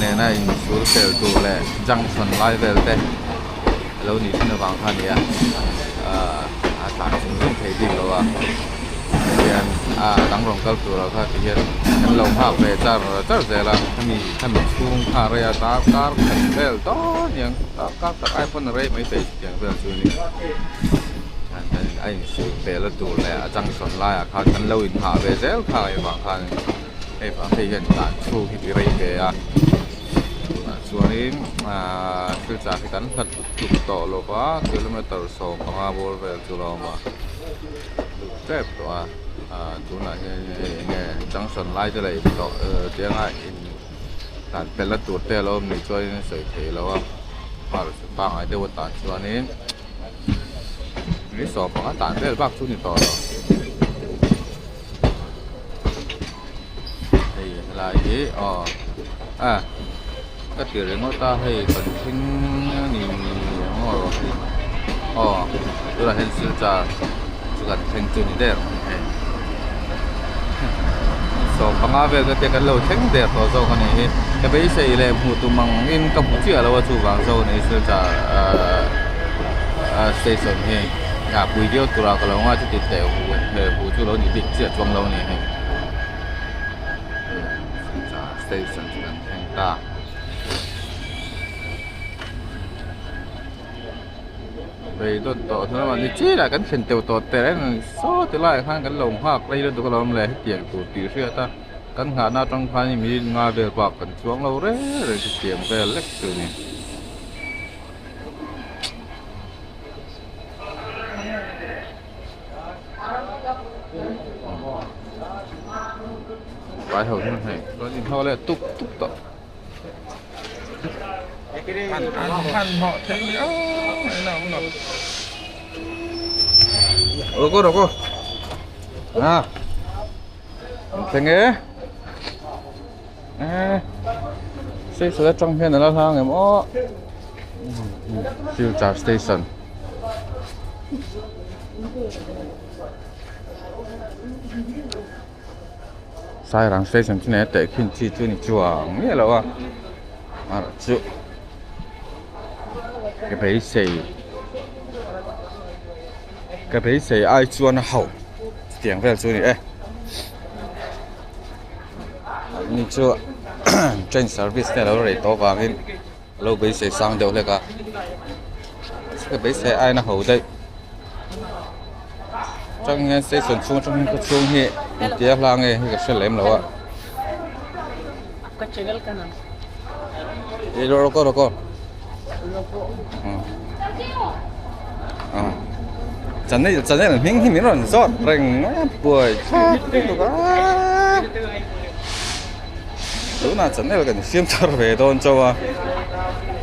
nena insul fel tur leh junction lai vel te a lo nih thin avang kha a ni a ahh a tlan zung zung thei bik lo a tihian a dang rawn kal tur ah kha tihian an lo nghak ve char char zel a hemi hemi chhung kha a rei a darkar khat vel dawn aniang darkar khat ai pawn a rei maithei chutiang vel chu a ni a insul fel a tur leh a junction laiah khan kan lo inhah ve zel kha hei vang khan hei vang hei hian tlan chhung hi ti rei ve a tunah chuanin ahh thil chah hi kan hlat tuk tawh lo va kilometer 15 bawr vel chu a awm a lut tep tawh a ahh tunah hian hei eng nge junction lai te leh tawh tianga in tlan pelna tur te a lo awm nih chuanin a sawi theih loh a pangngai deuh a tan chuanin. Ni 15 tlan vel bak chu ni tawh lo hei helai hi aw a ka ti ringawt a hei kan thleng a ni ang aw aw tunah hian silchar chu kan thleng chu ni der mai hei 15 vel ka tia kan lo thleng der tawh zawk a ni hi ka beisei leh hmuh tum ang in ka hmu chiah lo a chuvang zawk a ni silchar ahh ahh station hi a pui viau tura ka lo ngai chuti teh hu he hu chu lo ni bik chiah chuang lo a ni hei silchar station chu kan thleng ta. Rei dawt tawh hnu lamah ni chiah kan thlen teuh tawh teh reng ang saw ti laiah khan kan lo nghak rei lutuk alawm le hetiang tur tih hriat a kan nghahna atang khan mi nga vel bak kan chuang lo reng reng chutiang vel lek chu a ni. Vai ho hian hei rawn inhawk leh tup tup tawh. Roko roko à thleng e e station atang hian a la hlang em aw silchar station. Sairang station chu nei a tehkhin chi chu ni chuang miah lo a erawh chu ka beisei ka beisei ai chuan a ho chutiang vel chu a ni e ani chu train service te alo rei tawh avangin a lo beisei sang deuh hlek a ka beisei aiin a ho daih atang hian station chhung atang hian khawchhung hi engtia hla nge hi ka hre lem lo a ruko ruko channel channel hming hi min rawn zawt reng mai a buai thlak lutuk a. Tunah channel kan siam thar ve dawn chauh a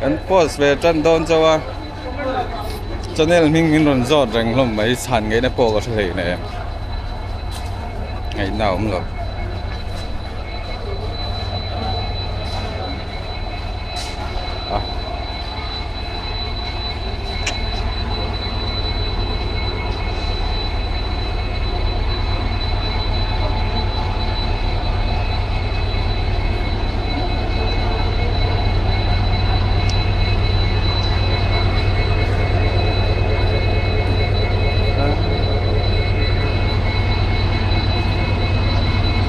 kan post ve tan dawn chauh a channel hming min rawn zawt reng hlawm mai chhan ngaihna pawh ka hre hlei nei ngaihna a awm lo.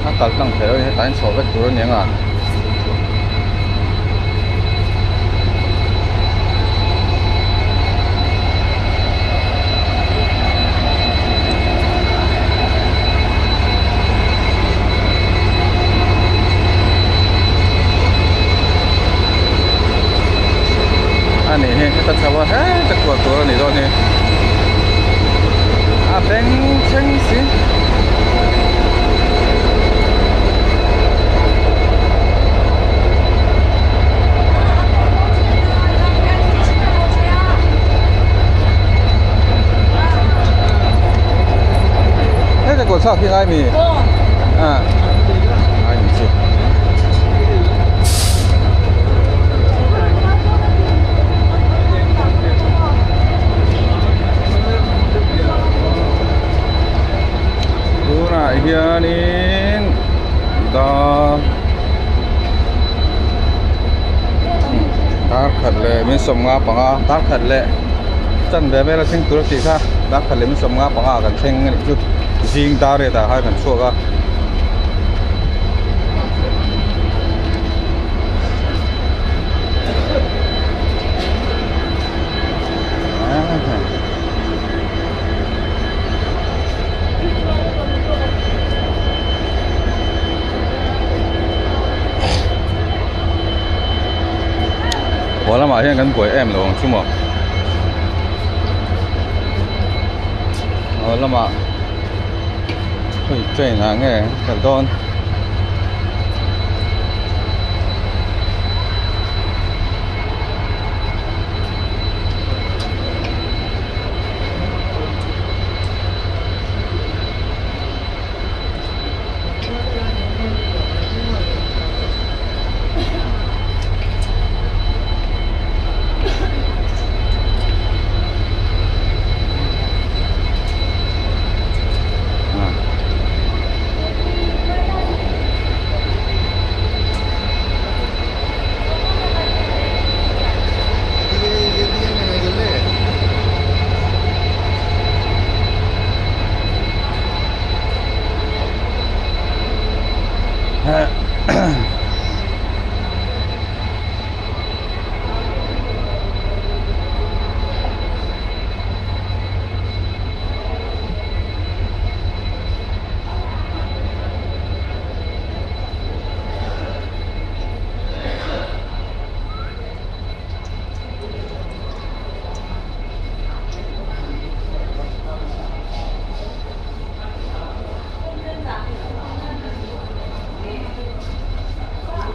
A kal tlang theih lo a ni hetah hian chhuah vek tur a ni ang a. A nih hi heta chho a heta kual tur a nih dawn hi a beng thleng si. Heta kual chhuak hi ngai mi? À. Ngai mi chu. Tunah hianin dar Dar khat leh min sawmnga panga dar khat leh chanve vel a thleng tur a tih kha dar khat leh min sawmnga panga ah kan thleng a nih chu zing dar riat ah khan kan chhuak a. Haw lamah hian kan buai em lo ang chu maw haw lamah hei train ah nge kal dawn.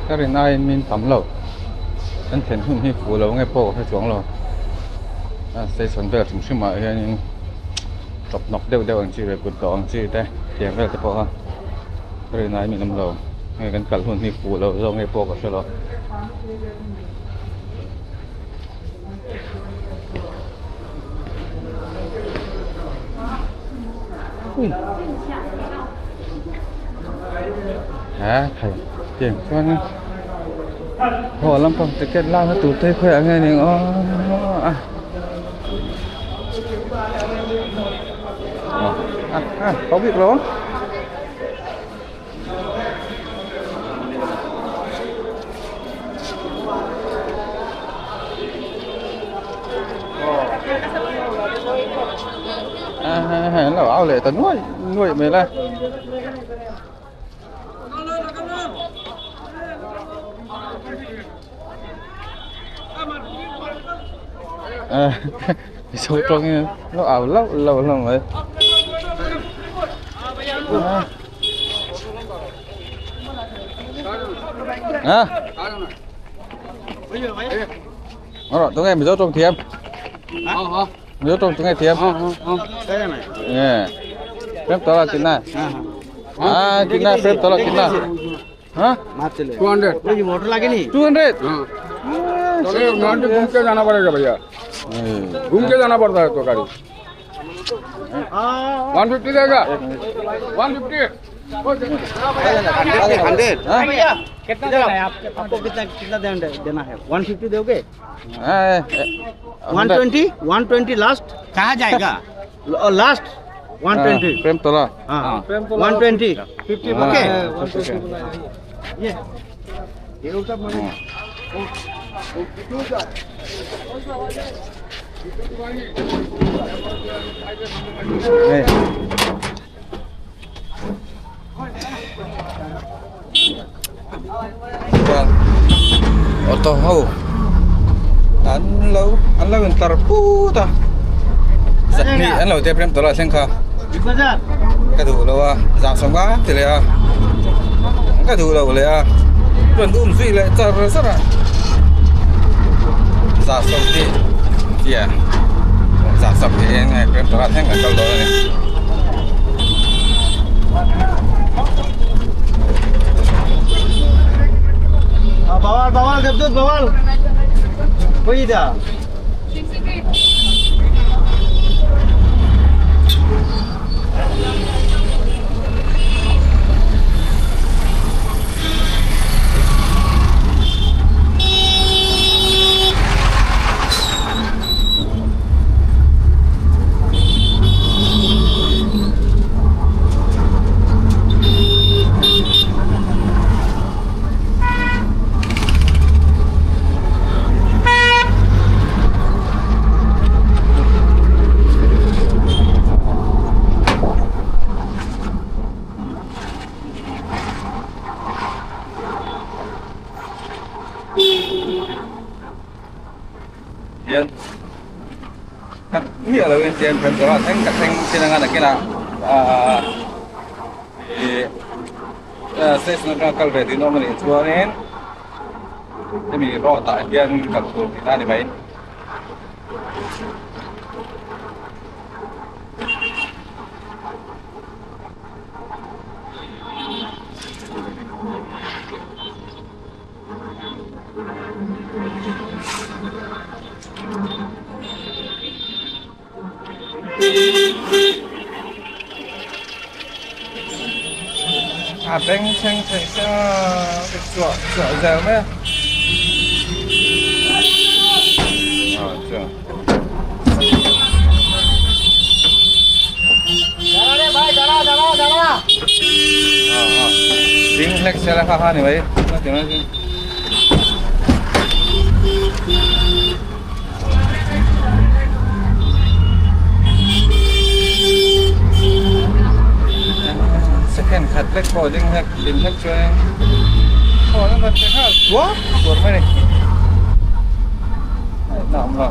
Ka rin aiin min tam lo an thlen hun hi fuh lo nge pawh ka hre chuang lo a station vel hrim hrim ah hianin chawp hnawk deuh deuh ang chi leh kut dawh ang chi te tiang vel te pawh kha ka rin aiin min awm lo nge kan kal hun hi fuh lo zawk nge pawh ka hre lo. Hả thầy tiền cho nó Hồ Lâm Phong ticket lao nó tụt tới khỏe nghe này à à, à có việc lớn À, nó áo lệ tấn nuôi nuôi mày lên à số trong nó ảo lâu lâu lâu rồi à rồi tôi nghe mình rốt trong thì em rốt trong tôi nghe thì em nè phép đó là cái này à cái này phép đó là cái này हाँ 200 motor लगे नहीं 200 हाँ घूम के जाना पड़ेगा भैया घूम के जाना पड़ता है तो गाड़ी 150 देगा 150 hundred हाँ? कितना देना है आपको कितना कितना देना है 150 दोगे 120 120 लास्ट कहाँ जाएगा लास्ट 120 प्रेम तोला हाँ 120 ओके ये Đây. Chuan auto ho an lo an lo in tar put a zahnih an lo tep rem tawh lah thleng kha ka duh lo a zah sawm nga ti leh a ka duh lo leh a chuan um zui leh char char a zah sawm tih tia zah sawm tih hian nge rem tawh lah thleng kan kal dawn a ni. बवाल बवाल देवदूत बवाल कोई था miah lo in tian Premtala thleng ka thleng chin anga nakinah ahh ih station atanga kal ve tih awm a nih chuanin hemi road ah hian kal tur tihna a ni mai. A bengchheng thei se a ti chuah chuah zel mai a ah chuan. Ding hlek sela kha kha ni mai Second khat vek pawh ding hlek ding hlek chuan aw a rawn che nghal duak duak mai a ni a awm lo.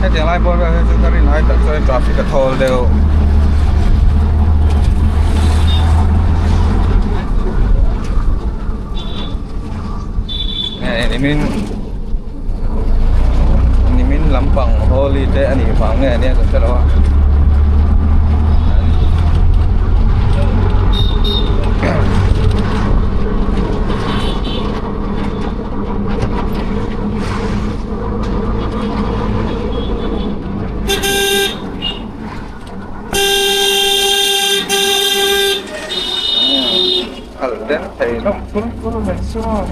Hetiang lai bawr vel hi chu ka rin ai tak chuan traffic a thawl deuh. Nimin nimin lampang holi te a nih vang nge ania ka hre lo a. Kal den thei hlawm thur thur mai chuan.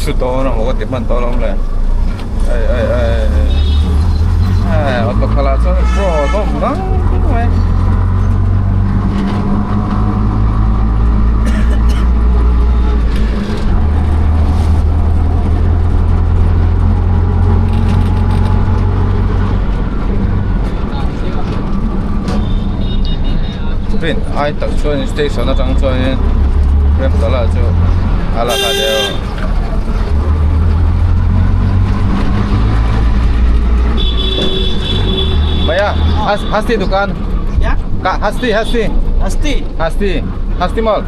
Su dawn a maw ka ti hman tawh alawm le ai ai ai ai auto khalh ah chuan pro hlawm ngang mai. Train ai tak chuan station atang chuanin Remtala chu a la hla deuh. Bhaiya Hasti dukan Hasti Hasti Hasti Hasti Hasti mall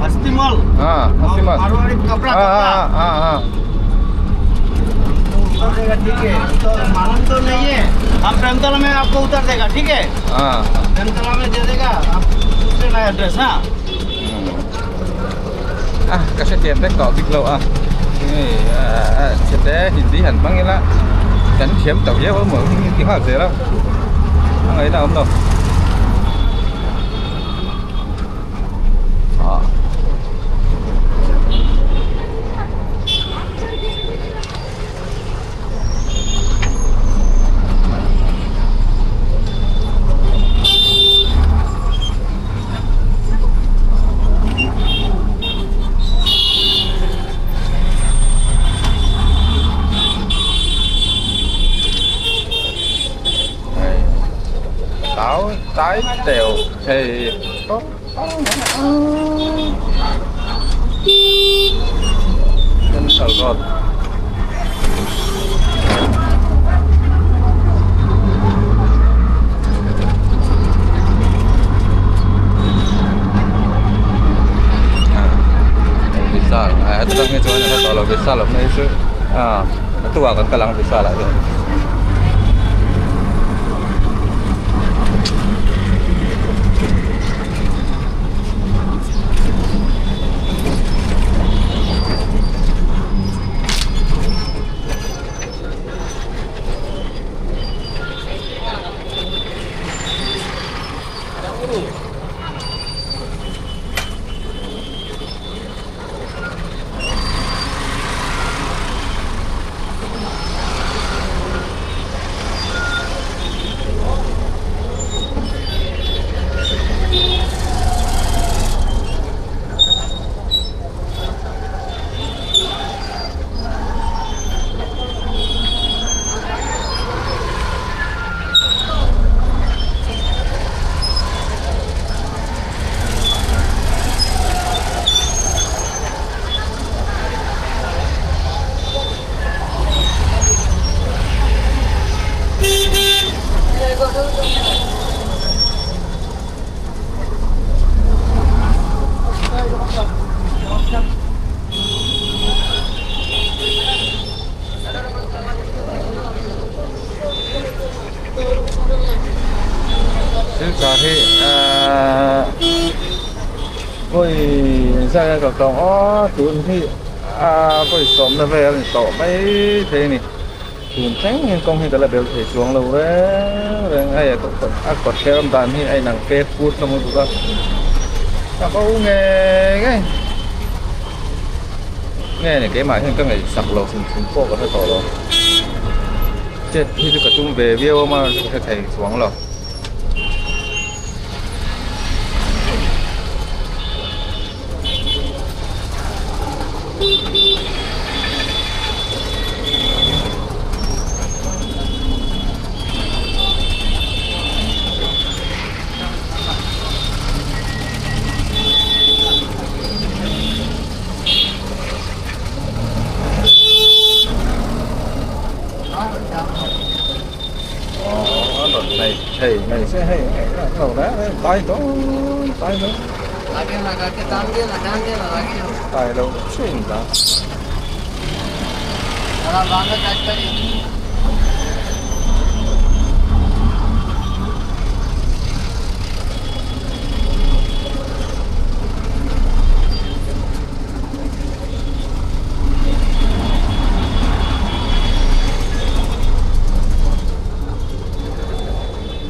Hasti mall हाँ हस्ती mall Marwari कपड़ा हाँ हाँ हाँ हाँ उतर देगा ठीक है तो मालूम तो नहीं है हम प्रेमतला में आपको उतर देगा ठीक है हाँ प्रेमतला में दे देगा आप पूछ लेना एड्रेस हाँ à ka hre tiam vek tawh bik lo a hei chhete hindi han hmang ila kan thiam tawh viau a maw ti nghal zel a a ngaihna a awm lo. Trái tèo thì Central Road. Vishal a heta tang hi chuan a hla tawh lo Vishal awmna hi chu a tu ah kan kal ang Vishal ah chuan. Silchar hi ahh vawi engzat nge ka tawng aw tun hi ahh vawi sawmna vel a ni tawh mai thei a ni tun thleng hian kawng hi ka la bel thei chuang lo reng reng a hei a kawt hreh awm dan hi a inang pek put hlawm lutuk a ka bo ngei ngei nge ni keimah hian ka ngaihsak lo hrim hrim pawh ka hre tawh lo. Chet hi chu ka tum ve viau a mahse ka hre thei chuang lo.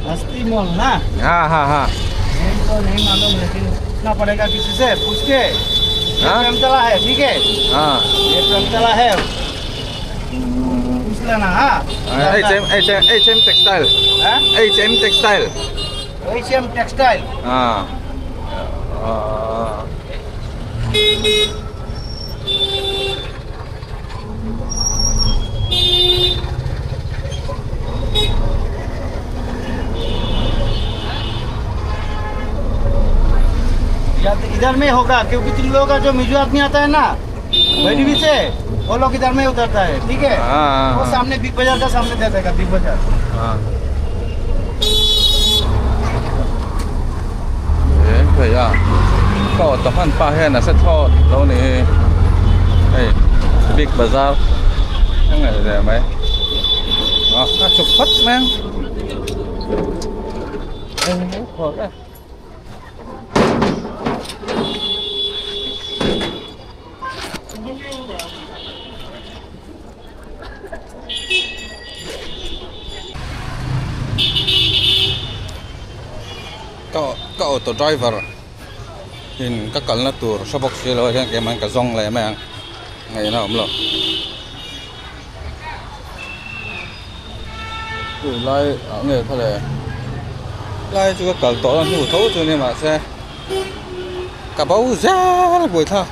हस्ती मॉल ना हाँ हाँ हाँ तो नहीं मालूम लेकिन पूछना पड़ेगा किसी से पूछ के ये हाँ? प्रेमतला है ठीक है हाँ ये प्रेमतला है पूछ लेना हाँ H M H M H M textile H M textile H M textile हाँ या तो इधर में होगा क्योंकि तुम लोगों का जो मिजो आदमी आता है ना भैरवी से वो लोग इधर में उतरता है ठीक है हाँ, वो हाँ। सामने बिग बाजार का सामने दे देगा बिग बाजार हाँ thei a ka auto hman pah hian a se thlawt lo ni hi hei big bazaar a ngaih ve mai a a chhuk phawt mai ang eng Ka ka auto driver in ka kalna tur hre bawk si lo hian keimah in ka zawng leh mai ang ngaihna a awm lo. Lai ah nge kha le lai chu ka kal tawh a hnu tho chu nia mahse ka bo zel buaithlak.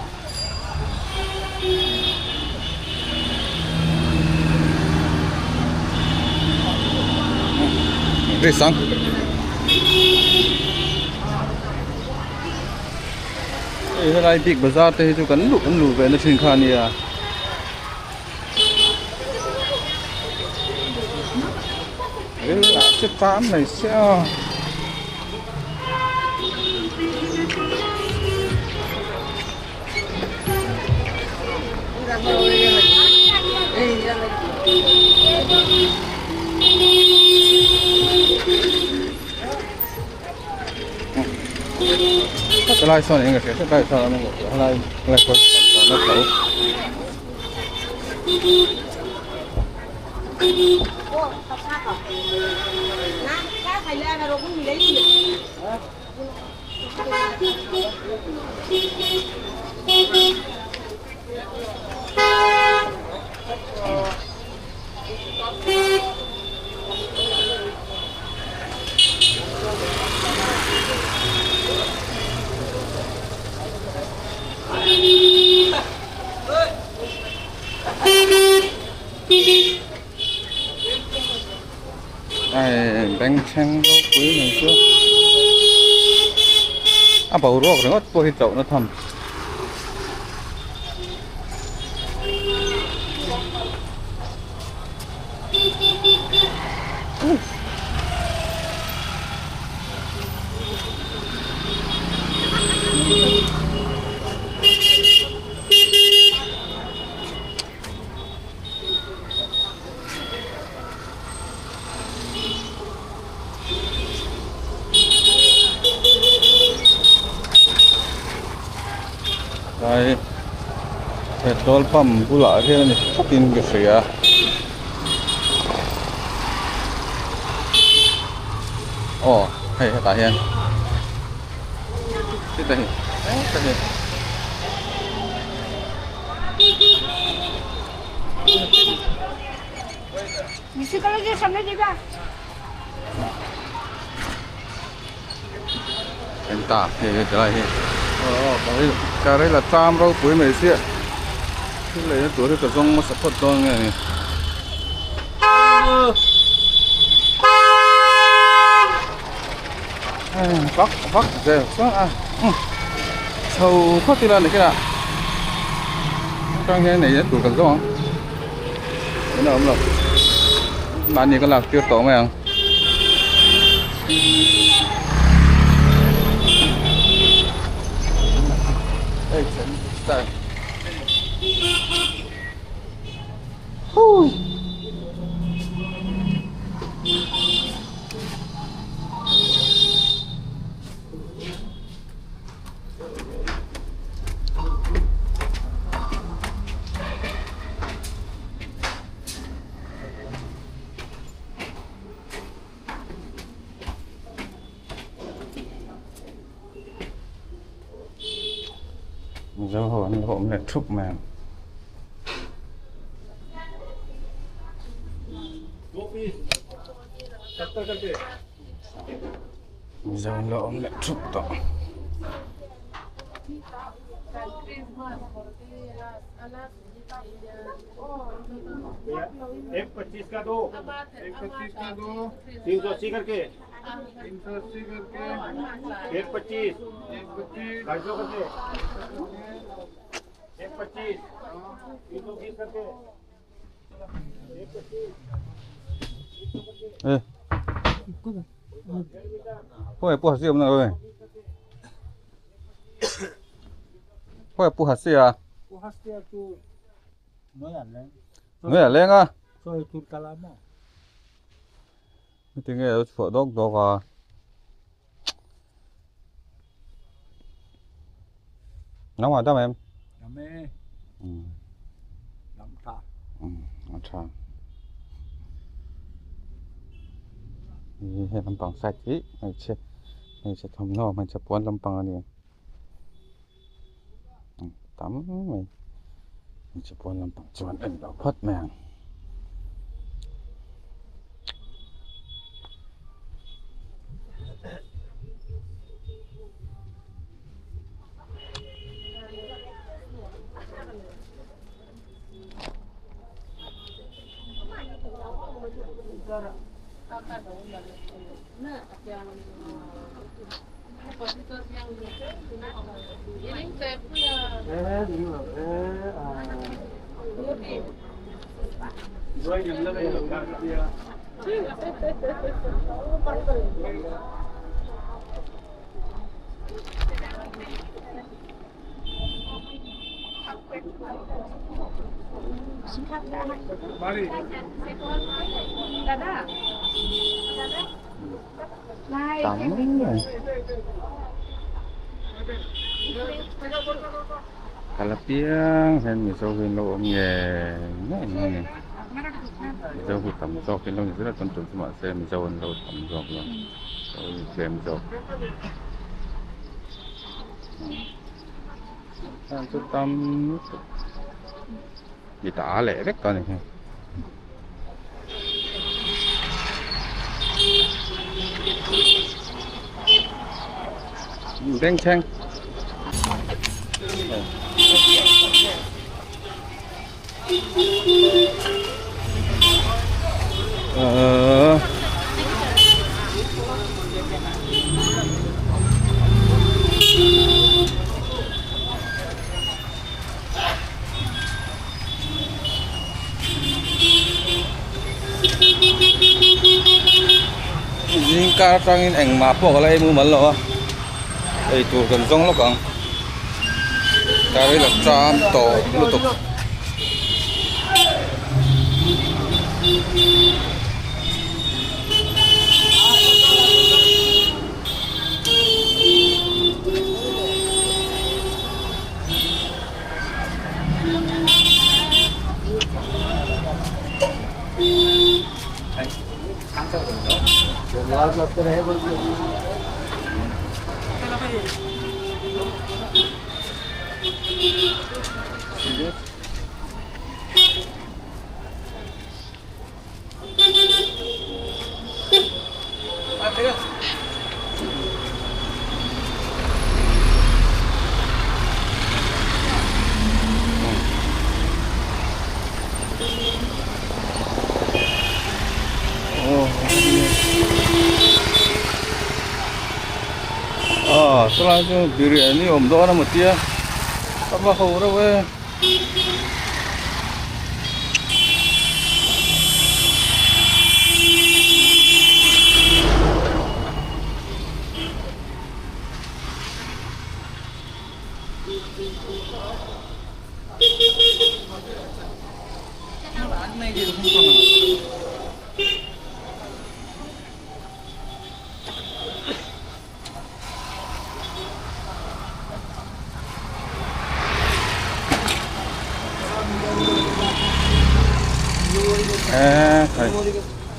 Ri sang. Hei helai big bazar te hi chu kan luh kan luh ve na thin kha a nia. Ril ah che tan mai sia. Helai sawn eng ka hria helai sawn helai helai sawn na tho. Hei bengchheng ropui mai chu a boruak ringawt pawh hi chauhna tham. Tlai petrol pump bulah hian a ni tawkin ka hria. Aw hei hetah hian hetah hi hetah hi. Enta hei hei tilai hi ka ril a cham ropui mai chiah thil leina tur hi ka zawng hmasa phawt dawn nge ni. Vak vak zel chuan a chho phawt ila ni khian atang hian nei tur kan zawng ang in a awm lo mahni ka lak tir tawh mai ang. Mizo ho an lo awm leh thup mai ang. Mizo an lo awm leh thup tawh. Ê. Khawnge pu Hasi awm na oi? Khawnge pu Hasi a? Pu Hasi a chu noi an leng. Noi an leng a? Sawi tur kala maw? Heti nge a chhuah dawk dawk a. Nangmah dam em? Dam e. Dam tha. A tha. Hei lampang side hi hmeichhe hmeichhe thawmhnaw hmeichhe puan lampang a ni. Tam mai hmeichhe puan lampang chuan en lo phawt mai ang. Tam mai kal apiang hian mizo hi an lo awm ngei ngei mai a ni mizo hi tam zawk in lo ni zel a chuan tun chu mahse mizo an lo tam zawk lo lo in tlem zawk heng chu tam lutuk mi ta leh vek tawh a ni hi. Bengchheng. Ờ. Zing kar atangin engmah pawh ka la ei mumal lo a ei tur kan zawng lawk ang kar hi la ṭam tawh lutuk. Aw chulai chu biryani awm dawn a maw tia ka va ho reuh e.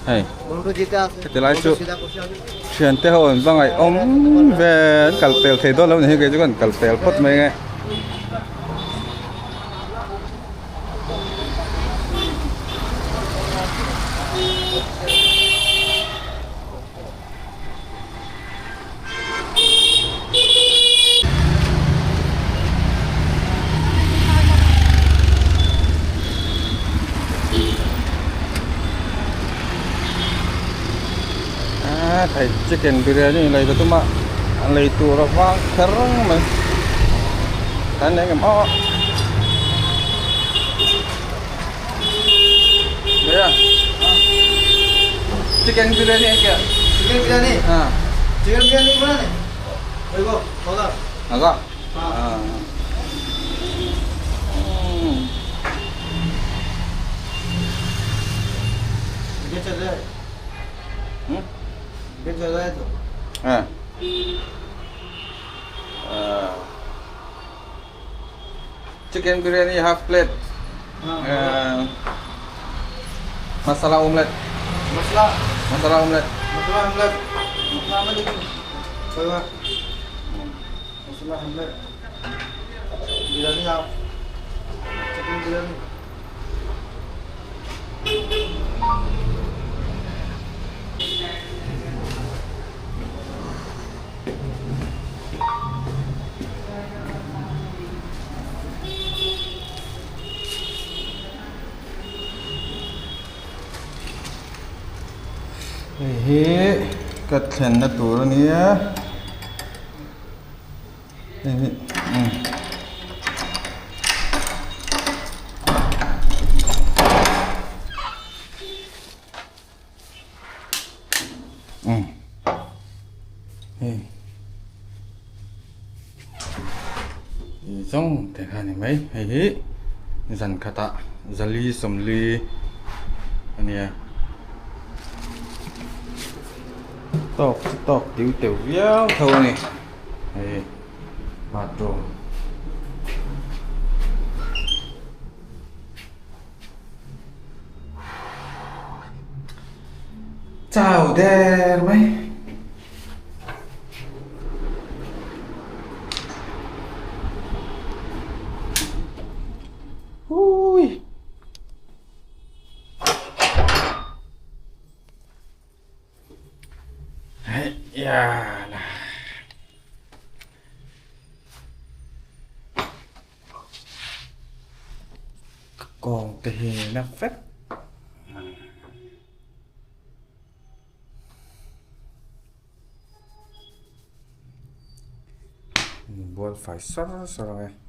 Hei tilai chu thian te ho an va ngaihawm ve an kal pel thei dawn lo ni hi kei chu kan kal pel phawt mai nge. Thei chicken biryani lei ka tum a an lei tur a vang kher mai an eng em aw भैया chicken biryani है क्या chicken biryani हाँ chicken biryani बनाने देखो होगा होगा हाँ। हाँ ये चल रहा है ये चल रहा है तो हाँ chicken biryani half plate masala omelette masala masala omelette masala omelette masala omelette होगा masala omelette biryani half chicken biryani Hei hi ka thlenna tur a nia. Hei hi umm hei zawng te kha a ni mai hei hi zan khatah zali sawmli a nia tawk chu tawk tiu teuh viau tho a ni hei bathroom. Chau der mai. Hui. Hei ya la. Kawng te hi na vek. Bual fai sar sar ang e.